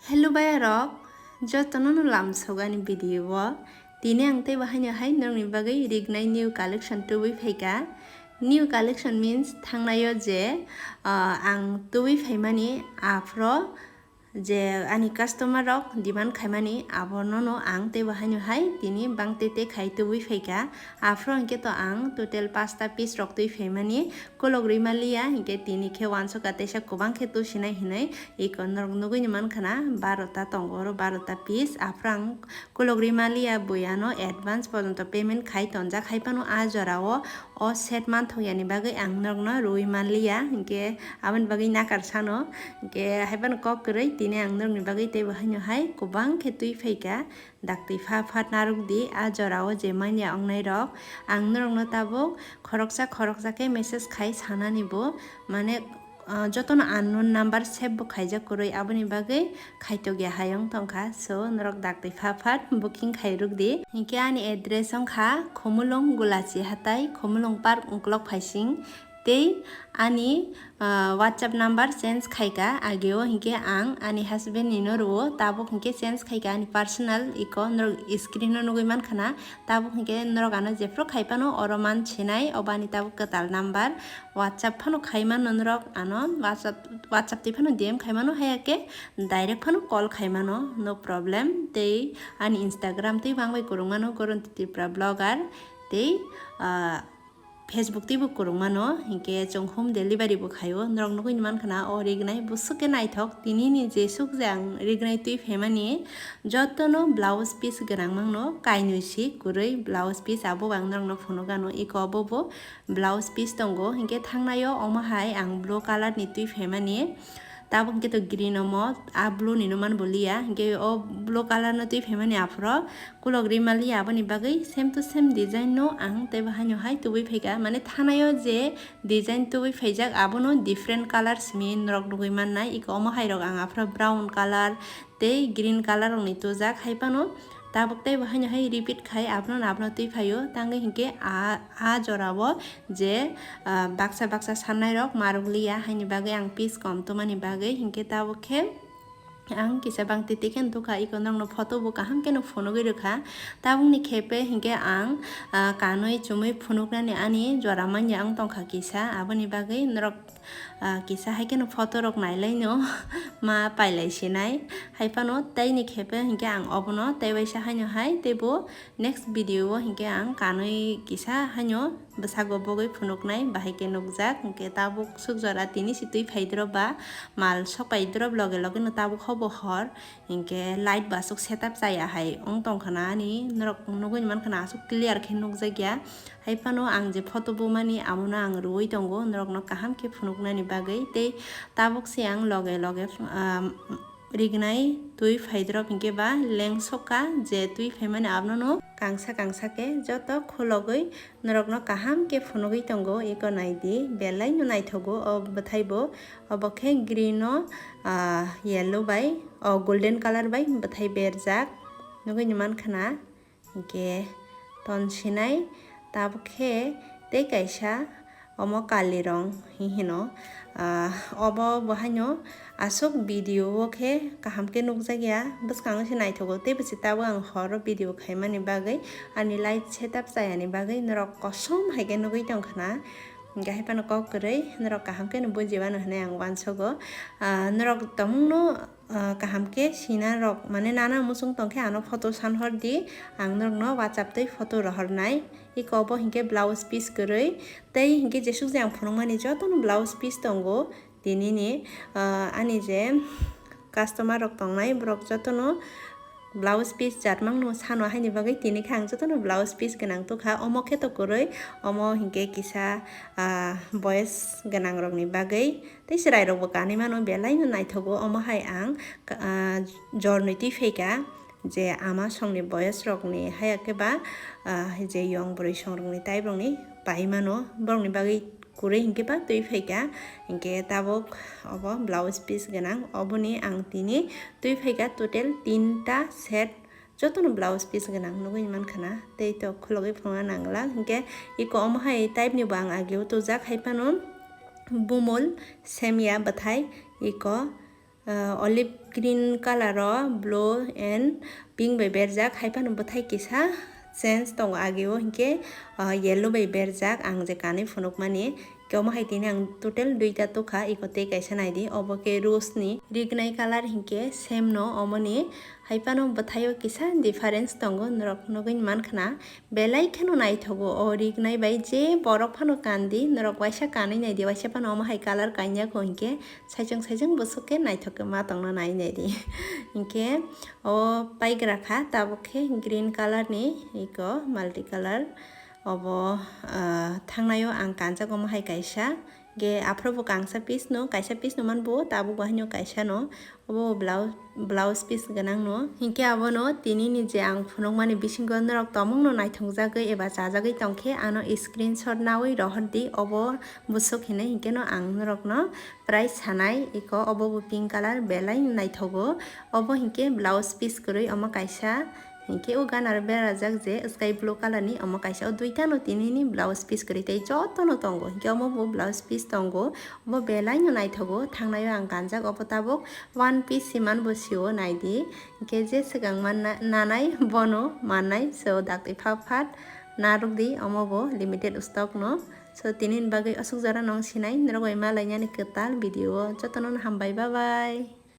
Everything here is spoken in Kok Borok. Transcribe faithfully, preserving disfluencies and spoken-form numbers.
Hello bayarok, jotono no lamsok ani video o. Tini ang teibo haino hai norokni bagwi rignai new collection tubui phaikha. New collection means thangnaio je, ah, ang tubui phaimani aphro je ani customer rok demand khaimani abono no ang teibo haino hai tini bangtei tei khai tubui phaikha. Aphro hinkhe to ang total pasta piece rok twi phaimani. Kolok rwi manliya, hinkhe tini khe uansukha teisa kwbang khe tusinai hinwi, iko norok nugwi ni mankha na, barota tongo oro, barota piece. Aphuru ang kolok rwi manliya, bui ano advance porjonto payment khai tonjak, hai phano a jora o, o set manthok yani bagwi ang norokno rwi manliya, hinkhe aboni bagwi nakar sano, hinkhe hai phano kok kwrwi tini ang norokni bagwi teibo haino hai kwbang khe twi phaikha. Daktwi pha phat narwk di, a jora o je manya wngnai rok. Ang norok no tabuk khoroksa khoroksa khe message khai sanani bo, mane, ah, jotono unknown number save bo khaijak kwrwi, aboni bagwi khaitok ya hai wng tongkha. So, norok daktwi pha phat booking khai rwk di. Hinkhe ani address wngkha Khumulwng Gulachi Hatai, Khumulwng Park Uklok Phaising. Tei ani, ah, WhatsApp number change khaikha, ageo hinkhe ang ani husband ni no rwo, tabuk hinkhe change khaikha ani personal, iko norok screen o nugwi mankha na, tabuk hinkhe norok ano jephru khai phano oro man sinai, obo ani tabuk kwtal number. WhatsApp phano khai mano norok ano, WhatsApp, WhatsApp twi phano D M khai mano, haya khe direct phano call khai mano, no problem. Tei ani Instagram twi bangbai kwrwng mano, Goronti Tripura Blogger, tei, ah, Facebook twibo kwrwng mano, hinkhe chwng home delivery bo khaio. Norok nugwi ni mankha na, o rignai bwswk khe naithok. Tini ni jesuk je ang rignai twi phaimani, jotono blouse piece gwnang mangno kainwi si kwrwi blouse piece, abo ang norokno phunukgano, iko obo bo blouse piece tongo. Hinkhe thangnaio omo hai ang blue color ni twi phaimani. Tabuk hinkhe to green omo, a blue ni no man bo liya, hinkhe o blue color no twi phaimani aphuru kolok rwi manliya, aboni bagwi same to same design no ang teibo haino hai tubui phaikha, mane thanaio je design tubui phaijak abono different color simi norok nugwi mannai, iko omo hai rok ang aphuru brown color tei green color rok ni tujak, hai phano tabuk teibo haino hai repeat khai abono abono twi phaio, tangwi hinkhe a, a jora o je, ah, baksa baksa sannai rok maruk liya, haini bagwi ang piece kom tongmani bagwi, hinkhe tabuk khe ang kisa bangtwi twi khe nukha, iko norokno photo bo kaham kheno phunugwi rwkha. Tabukni khepe hinkhe ang, ah, kanwi chumui phunuknani ani jora manya wng tongkha kisa, aboni bagwi norok, ah, kisa hai kheno photo rok nailaino ma pailai sinai. Hai phano teini khepe hinkhe ang obono tei waisa haino hai teibo next video o hinkhe ang kanwi kisa haino bwsago bogwi phunuknai bahai khe nukjak. Hinkhe tabuk suk jora tini si twi phai drop ba mal sok pai drop loge loge no tabuk hobo hor, hinkhe light bo aswk setup chaya hai wng tongkha na ani, norok nugwi ni mankha na aswk clear khe nukjakya. Hai phano ang je photo bumani abono ang rwui tongo, norokno kaham khe phunuknani bagwi. Tei tabuk se ang loge loge, ah, rignai twi phaidrop hinkhe ba lengsoka je twi phaimani abono kangsa kangsa khe joto khulogwi norokno kaham khe phunugwi tongo. Eko naidi, belai no naithogo o bwthai bo. Obo khe green o, ah, yellow bai, o golden color bai bwthai berjak nugwi ni mankha na. Hinkhe ton sinai, tabuk khe tei kaisa omo kalirong hi hino. Ah, obo bo haino aswk video o khe kaham khe nukjakya, bwskango se naithogo, tei bwsi tabuk ang horo video khaimani bagwi ani light setup chayani bagwi norok kosom hai khe nugwi tongkha na. Hinkhe hai phano kok kwrwi norok kaham kheno bujiwano hinwi ang uansugo. Ah, norok tongmungno, ah, kaham khe sina rok, mane nana muchung tong khe ano photo san hor di, ang norokno WhatsApp twi photo rohor nai. Eko obo hinkhe blouse piece kwrwi, tei hinkhe jesuk je ang phunukmani jotono blouse piece tongo. Tinini, ah, ani je customer rok tongnai, borok jotono blouse piece jatmang no sano, haini bagwi tini khe ang jotono blouse piece gwnang tukha. Omo khe to kwrwi, omo hinkhe kisa, ah, boys gwnang rokni bagwi. Tei chwrai rokbo kanwi mano, belai no naithogo. Omo hai ang, ah, jornwi twi phaikha je ama songni boyes rokni, haya khe ba, ah, je yong bwrwi song rokni type rokni pai mano, borokni bagwi kwrwi hinkhe ba twi phaikha. Hinkhe tabuk obo blouse piece gwnang, oboni ang tini twi phaikha total tinta set. Jotono blouse piece gwnang nugwi mankha na, tei to khulogwi phunukna nangla. Hinkhe eko omo hai type ni bo ang ageo tubujak, hai phano bumul semya bwthai eko Olive green color o blue and pink bai berjak, hai phano bwthai kisa change tongo age o, hinkhe yellow bai berjak ang je kanwi phunukmani. Omo hai tini ang total duita tukha, iko tei kaisa naidi, obo khe rose ni rignai color hinkhe same no omoni. Hai phano bwthaio kisa difference tongo, norok nugwi mankha na. Belai kheno naithogo o rignai bai, je borok phano kandi, norok waisa kanwi naidi, waisa phano omo hai color kanya kho hinkhe saichung saichung bwswk khe naithok khe ma tongna nai naidi. Hinkhe o paigra kha, tabuk khe green color ni iko multi color. Obo thangnaio ang kanjak omo hai kaisa. Ge aphrobo kangsa piece no, kaisa piece no manbo, tabuk bo haino kaisa no. Obo blouse, blouse piece gwnang no. Hinkhe abono tini ni je ang phunukmani bisingo norok tomung no naithok jagwi eba chajagwi tongkhe ano screenshot nawi rohor di, obo bwswk hinwi hinkhe no ang norok no price sanai iko. Obo bo pink color belai naithogo, obo hinkhe blouse piece kwrwi omo kaisa. Hinkhe o ganaro berajak je sky blue color ni, omo kaisa o duita no tini ni blouse piece kwrwi tei joto no tongo. Hinkhe omo bo blouse piece tongo, obo belai no naithogo. Thangnaio ang kanjak obo tabuk one piece si man bo sio naidi. Hinkhe je swkang man nanai bono mannai, so daktwi phat phat narwk di, omo bo limited stock no. So tini ni bagwi aswk jora nong sinai, norok bai malainani kwtal video o, joto no hambai, bye bye.